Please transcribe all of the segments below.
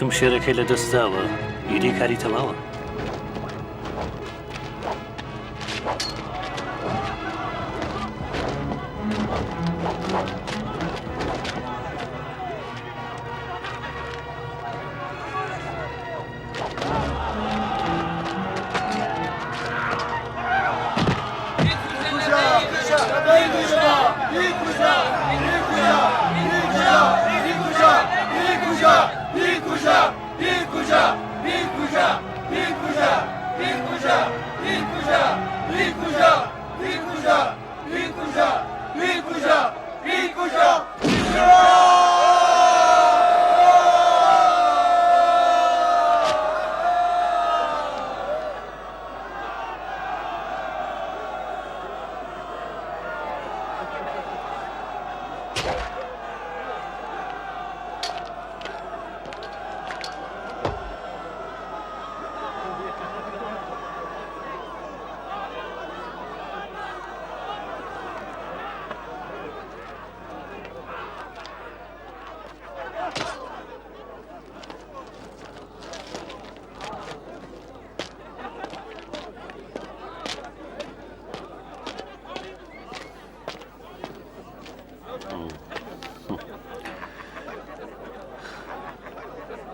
شمشێرەکەی لە دەست داوە، ئیدی کاری تەواوە.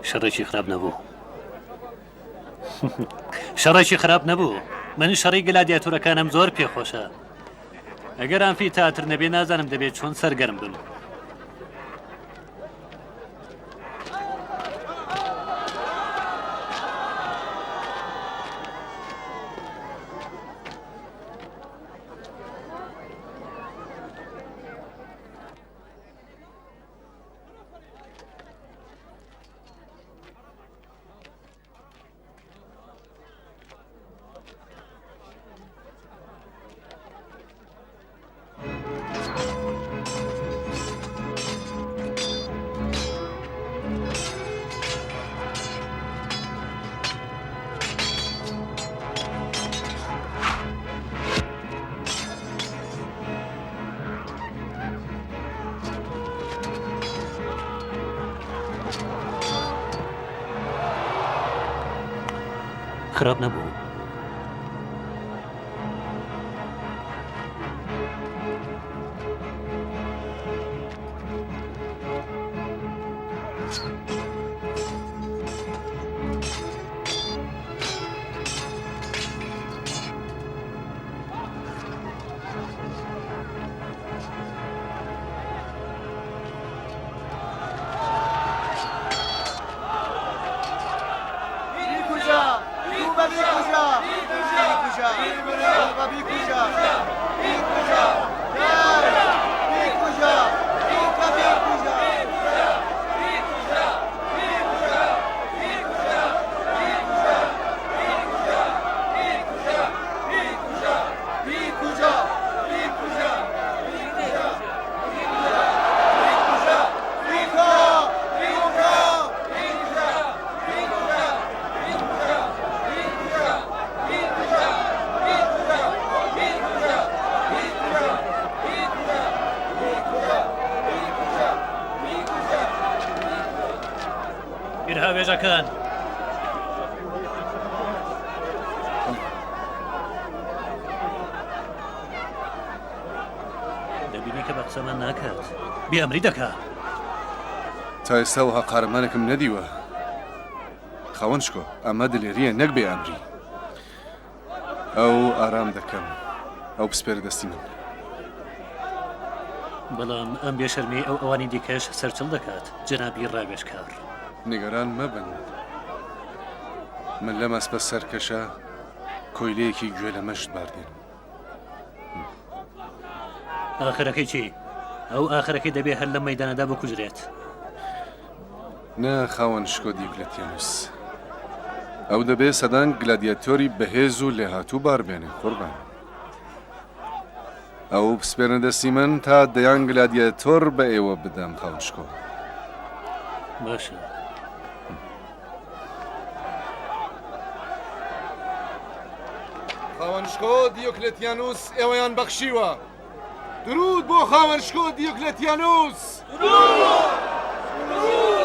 شەڕێکی خراپ نەبوو شەڕێکی خراپ نەبوو من شەڕی گلادیاتۆرەکانم زۆر پێخۆشە ئەگەر ئەمفی تاتر نەبێ نازانم دەبێت چۆن سەرگەرم بم. خراپ نەبوو. تیرهاوێژەکان. دەبینی کە بە قسەمان ناکات بێ ئەمری دەکا. تا ئێستا وەها قارەمانێکم نەدیوە. خاوەن شکۆ، ئەمە دلێرییە نەک بێ ئەمری. ئەو ئارام دەکەم. ئەو بسپێرە دەستی من. بەڵام ئەم بێشەرمیەی ئەو ئەوانی دیکەش سەرچڵ دەکات جەنابی ڕاوێژکار. نیگەران مەبن. من لەم ئەسپە سەرکەشە کۆیلەیەکی گوێ لە مەشت بار دێنم. ئاخرەکەی چی؟ ئەو ئاخرەکەی دەبێ هەر لەم مەیدانەدا بکوژرێت. نا خاوەن شکۆ دیوکلەتیانوس. ئەو دەبێ سەدان گلادیاتۆری بەهێز و لێهاتوو بار بێنێ قوربان. ئەو بسپێرنە دەستی من تا دەیان گلادیاتۆر بە ئێوە بدەم خاوەن شکۆ. باشە. خاوەن شکۆ دیۆکلێتیانوس ئێوەیان بەخشیوە. درود بۆ خاوەن شکۆ دیۆکلێتیانوس. درود!